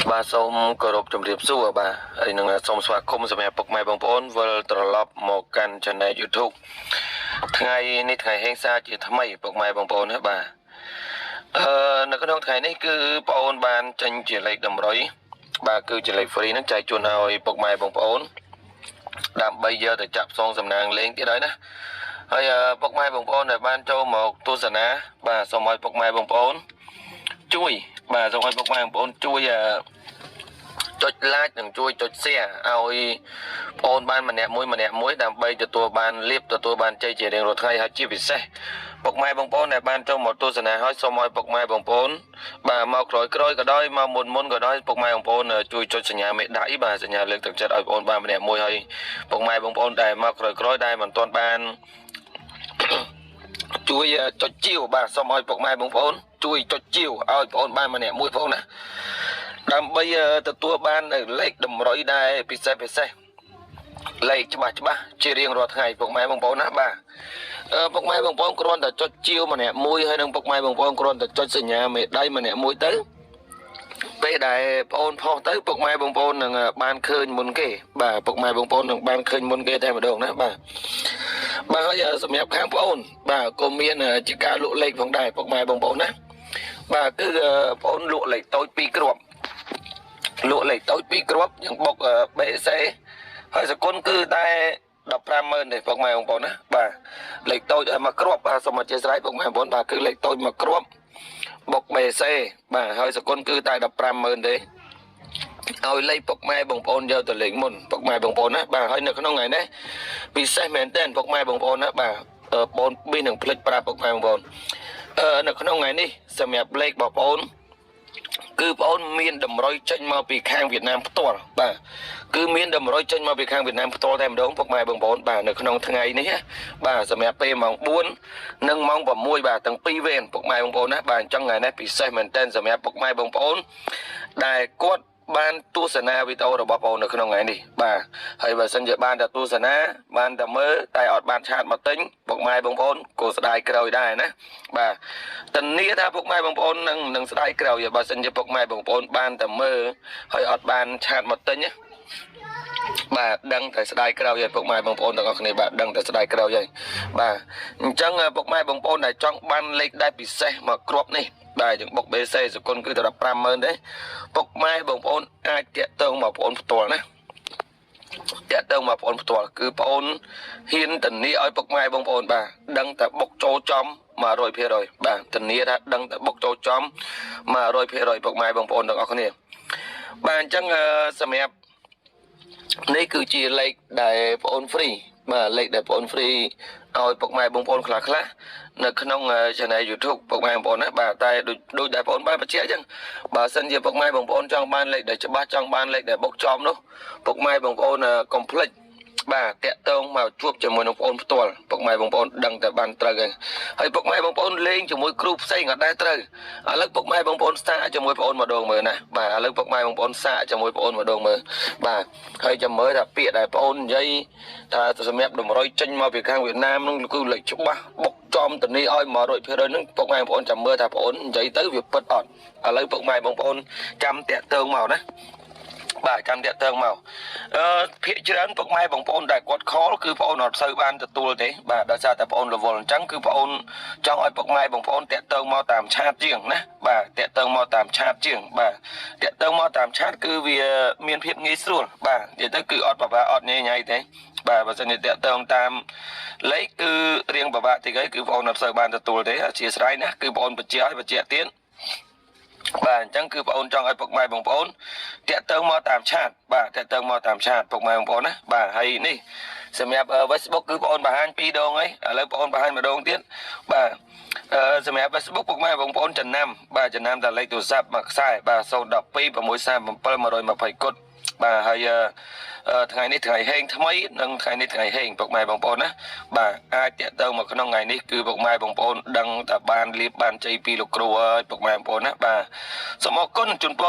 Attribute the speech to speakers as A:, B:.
A: បាទសូមគោរពជម្រាបសួរបាទហើយនឹងសូមស្វាគមន៍សម្រាប់ពុកម៉ែបងប្អូនវិលត្រឡប់មកកាន់ Channel YouTube ថ្ងៃនេះថ្ងៃហេងសាជាថ្មីពុកម៉ែបងប្អូនណាបាទនៅក្នុងថ្ងៃនេះគឺបងអូនបានចេញជាលេខតម្រុយបាទគឺជាលេខ free ហ្នឹងចែកជូនឲ្យពុកម៉ែបងប្អូនដើម្បីយកទៅចាប់ផ្សងសំណាងលេងទៀតហើយណាហើយពុកម៉ែបងប្អូនដែលបានចូលមកទស្សនាបាទសូមឲ្យពុកម៉ែបងប្អូនជួយបាទសូមឲ្យពុកម៉ែបងប្អូនជួយចុច like និងជួយចុច share ឲ្យបងអូនបានម្នាក់មួយម្នាក់មួយដើម្បីទទួលបានលៀបទទួលបានជ័យជារៀងរាល់ថ្ងៃហើយជាពិសេសពុកម៉ែបងប្អូនដែលបានចូលមកទស្សនាហើយសូមឲ្យពុកម៉ែបងប្អូនបាទមកក្រោយក្រោយក៏ដោយមកមុនមុនក៏ដោយពុកម៉ែបងប្អូនជួយចុចសញ្ញាមេដៃបាទសញ្ញាលើកទឹកចិត្តឲ្យបងប្អូនបានម្នាក់មួយហើយពុកម៉ែបងប្អូនដែលមកក្រោយក្រោយដែលមិនទាន់បានជួយចុចជាវបាទសូមឲ្យពុកម៉ែបងប្អូនជួយចុចជាវឲ្យបងប្អូនបានម្នាក់មួយផងណាដើម្បីទទួលបានលេខតម្រុយដែលពិសេសពិសេសលេខច្បាស់ច្បាស់ជារៀងរាល់ថ្ងៃពុកម៉ែបងប្អូនណាបាទពុកម៉ែបងប្អូនគ្រាន់តែចុចជាវម្នាក់មួយហើយនឹងពុកម៉ែបងប្អូនគ្រាន់តែចុចសញ្ញាមេដៃម្នាក់មួយទៅពេលដែលបងអូនផុសទៅពុកម៉ែបងប្អូននឹងបានឃើញមុនគេបាទពុកម៉ែបងប្អូននឹងបានឃើញមុនគេតែម្ដងណាបាទបាទហើយសម្រាប់ខាងបងអូនបាទក៏មានជាការលក់លេខផងដែរពុកម៉ែបងប្អូនណាបាទគឺបងអូនលក់លេខតូច2គ្រាប់លក់លេខតូច2គ្រាប់យ៉ាងបុក BC ហើយសគុណគឺតែ150,000ទេពុកម៉ែបងប្អូនណាបាទលេខតូចឲ្យមកគ្រាប់បាទសូមអធិស្ឋានពុកម៉ែបងប្អូនបាទគឺលេខតូចមកគ្រាប់បុក BC បាទហើយសគុណគឺតែ150,000ទេឲ្យលេខពុកម៉ែបងប្អូនយកទៅលេខមុនពុកម៉ែបងប្អូនណាបាទហើយនៅក្នុងថ្ងៃនេះពិសេសមែនទែនពុកម៉ែបងប្អូនណាបាទបងប៊ីនឹងភ្លេចប្រាប់ពុកម៉ែបងប្អូននៅក្នុងថ្ងៃនេះសម្រាប់លេខបងប្អូនគឺបងអូនមានតម្រុយចេញមកពីខាងវៀតណាមផ្ទាល់បាទគឺមានតម្រុយចេញមកពីខាងវៀតណាមផ្ទាល់តែម្ដងពុកម៉ែបងប្អូនបាទនៅក្នុងថ្ងៃនេះបាទសម្រាប់ពេលម៉ោង4និងម៉ោង6បាទទាំងពីរវេនពុកម៉ែបងប្អូនណាបាទអញ្ចឹងថ្ងៃនេះពិសេសមែនទែនសម្រាប់ពុកម៉ែបងប្អូនដែលគាត់បានទស្សនាវីដេអូរបស់បងនៅក្នុងថ្ងៃនេះបាទហើយបើសិនជាបានតែទស្សនាបានតែមើលតែអត់បានឆាតមកទិញពុកម៉ែបងប្អូនក៏ស្ដាយក្រោយដែរណាបាទធានាថាពុកម៉ែបងប្អូននឹងស្ដាយក្រោយបើសិនជាពុកម៉ែបងប្អូនបានតែមើលហើយអត់បានឆាតមកទិញណាបាទដឹងតែស្ដាយក្រោយហើយពុកម៉ែបងប្អូនទាំងអស់គ្នាបាទដឹងតែស្ដាយក្រោយហើយបាទអញ្ចឹងពុកម៉ែបងប្អូនដែលចង់បានលេខដែលពិសេសមកគ្រាប់នេះបាទយើងបុក BC សគុណគឺតែ150,000ទេពុកម៉ែបងប្អូនអាចតាក់ទងមកបងប្អូនផ្ទាល់ណាតាក់ទងមកបងប្អូនផ្ទាល់គឺបងប្អូនហ៊ានធានាឲ្យពុកម៉ែបងប្អូនបាទដឹងតែបុកចូលចំ100%បាទធានាថាដឹងតែបុកចូលចំ100%ពុកម៉ែបងប្អូនទាំងអស់គ្នាបាទអញ្ចឹងសម្រាប់នេះគឺជាលេខដែលបងប្អូន free បាទលេខដែលបងប្អូន free ឲ្យពុកម៉ែបងប្អូនខ្លះខ្លះនៅក្នុង channel YouTube ពុកម៉ែបងប្អូនណាបាទតែដូចដែលបងប្អូនបានបញ្ជាក់អញ្ចឹងបើសិនជាពុកម៉ែបងប្អូនចង់បានលេខដែលច្បាស់ចង់បានលេខដែលបុកចំនោះពុកម៉ែបងប្អូនកុំភ្លេចបាទតាក់ទងមកជួបជាមួយនឹងបងប្អូនផ្ទាល់ពុកម៉ែបងប្អូនដឹងតែបានត្រូវហើយហើយពុកម៉ែបងប្អូនលេងជាមួយគ្រូផ្សេងក៏ដែរត្រូវឥឡូវពុកម៉ែបងប្អូនសាកជាមួយបងប្អូនម្ដងមើលណាបាទឥឡូវពុកម៉ែបងប្អូនសាកជាមួយបងប្អូនម្ដងមើលបាទហើយចាំមើលថាពាក្យដែលបងប្អូននិយាយថាសម្រាប់តម្រុយចេញមកពីខាងវៀតណាមនោះគឺលេខច្បាស់បុកចំទៅនេះឲ្យ100%ហ្នឹងពុកម៉ែបងប្អូនចាំមើលថាបងប្អូននិយាយទៅវាពិតអត់ឥឡូវពុកម៉ែបងប្អូនចាំតាក់ទងមកណាបាទចាំតាក់ទងមកភាកច្រើនពុកម៉ែបងប្អូនដែលគាត់ខលគឺបងប្អូនអត់សូវបានទទួលទេបាទដោយសារតែបងប្អូនរវល់អញ្ចឹងគឺបងប្អូនចង់ឲ្យពុកម៉ែបងប្អូនតាក់ទងមកតាមឆាតជាងណាបាទតាក់ទងមកតាមឆាតជាងបាទតាក់ទងមកតាមឆាតគឺវាមានភាពងាយស្រួលបាទនិយាយទៅគឺអត់ពិបាកអត់ញ៉ៃញ៉ៃទេបាទបើសិនជាតាក់ទងតាមលេខគឺរៀងពិបាកតិចហើយគឺបងប្អូនអត់សូវបានទទួលទេអធិស្ឋានណាគឺបងប្អូនបញ្ជាក់ឲ្យបញ្ជាក់ទៀតបាទអញ្ចឹងគឺបងអូនចង់ឲ្យពុកម៉ែបងប្អូនតាក់ទងមកតាមឆាតបាទតាក់ទងមកតាមឆាតពុកម៉ែបងប្អូនណាបាទហើយនេះសម្រាប់ Facebook គឺបងអូនបង្ហាញ2ដងហើយឥឡូវបងអូនបង្ហាញម្ដងទៀតបាទសម្រាប់ Facebook ពុកម៉ែបងប្អូនចំណាំបាទចំណាំតែលេខទូរស័ព្ទមួយខ្សែបាទ012 637 120គុតបាទហើយថ្ងៃនេះថ្ងៃហេងថ្មីនិងថ្ងៃនេះថ្ងៃហេងពុកម៉ែបងប្អូនណាបាទអាចតាក់ទងមកក្នុងថ្ងៃនេះគឺពុកម៉ែបងប្អូនដឹងតែបានលៀបបានជ័យពីលោកគ្រូហើយពុកម៉ែបងប្អូនណាបាទសូមអរគុណជូនពរ